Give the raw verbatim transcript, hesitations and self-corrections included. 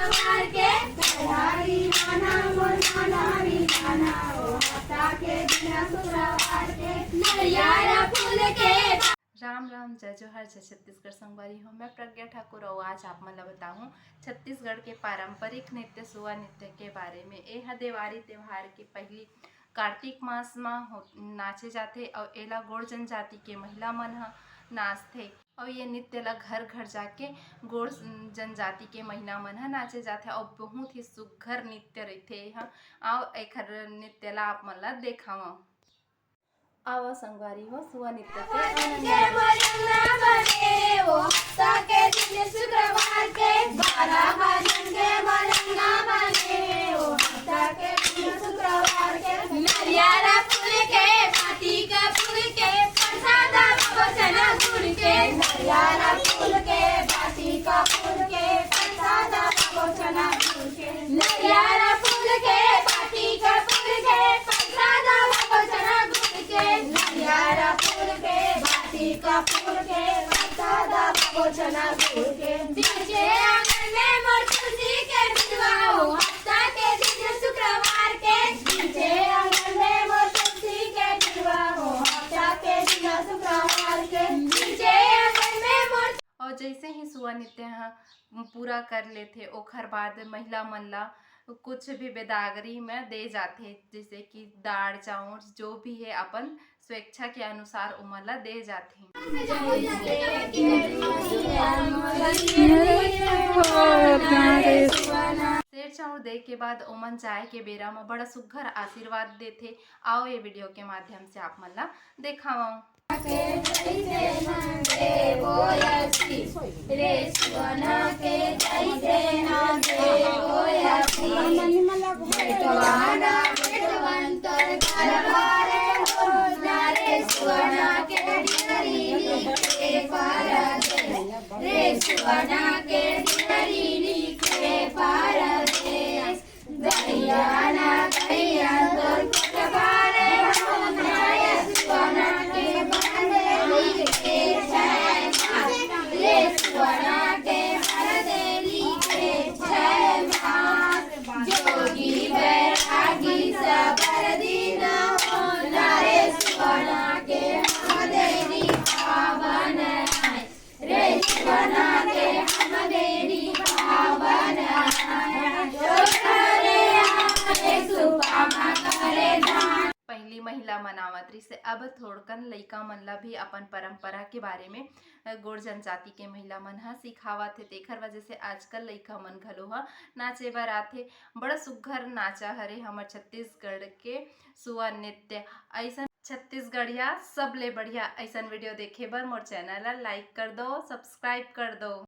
शुक्रवार के, हरी नाना मोर नाना हरी नाना, ओ हफ्ता के दिन शुक्रवार के, नरियारा फूल के। राम राम, जय जोहार, जय छत्तीसगढ़ संगवारी हो। मैं प्रज्ञा ठाकुर अउ आज आप मन ला बताहूँ छत्तीसगढ़ के पारंपरिक नृत्य सुआ नृत्य के बारे में। ए ह देवारी त्योहार के पहली कार्तिक मास म हो-, नाचे जाथे अउ एला गोंड़ जनजाति के महिला मन ह नाचथे। अउ ये नृत्य ला घर घर जाके गोंड़ जनजाति के महिला मन ह नाचे जाथे अउ बहुत ही सुघर नृत्य रहिथे ये ह। अउ एखर नृत्य ला आप मन ला देखावं। आवा संगवारी हो, सुआ नृत्य के आनंद लो। मलंगा बने, ओ हफ्ता के दिन शुक्रवार के, बारह जन के मलंगा बने, ओ हफ्ता के दिन शुक्रवार के, नरियारा फूल के, बाती का फूल के, प्रसादा बाबो चना गुड़ के, नरियारा फूल के, बाती का फूल के, प्रसादा बाबो चना गुड़ के, नरियारा फूल के, बाती का फूल के, प्रसादा बाबो चना गुड़ के, नरियारा फूल के, बाती का फूल के, प्रसादा बाबो चना गुड़ के। बीचे आंगन में मोर तुलसी के बिरवा, ओ हफ्ता के दिन शुक्रवार के, बीचे आंगन में मोर तुलसी के बिरवा, ओ हफ्ता के दिन शुक्रवार के, बीचे आंगन में मोर। और जैसे ही सुआ नृत्य ह पूरा कर लेथे, ओखर बाद महिला मन ला कुछ भी बेदागरी में दे जाथे, जैसे कि दाल चाउर जो भी है अपन स्वेच्छा के अनुसार ओमन ला दे जाथे। सेर चाउर दे के बाद ओमन जाए के बेरा म बड़ा सुघर आशीर्वाद देथे। आओ ये वीडियो के माध्यम से आप मन ला देखावं। रे सुना के जैसे ना देवो यसी। बेटवाना बेटवन तोर घरवा रे हो ना रे सुना के डिहरी निकले परदेस। रे सुना के डिहरी निकले परदेस। गैया ना गैया तोर कोटवा रे हो ना रे सुना के बांधे निकले छै मास। रे सुना के हर देली के छै मास। जोगी बैरागी सबर दिन हो ना रे सुना के हम देली पावन आय। रे सुना के हम देली पावन आय। जो करे आय सुपा मा करे दान। पहली महिला मन आवत रिहिस, अब थोड़कन लइका मन ला भी अपन परंपरा के बारे में, अ, गोंड़ जनजाति के महिला मन ह सिखावत हे, तेखर वजह से आजकल लइका मन घलो ह नाचे बर आथे। बड़ा सुघर नाचा हरे हमर छत्तीसगढ़ के सुआ नृत्य। अइसन छत्तीसगढ़िया सबले बढ़िया अइसन वीडियो देखे बर मोर चैनल ला like कर दो, subscribe कर दो।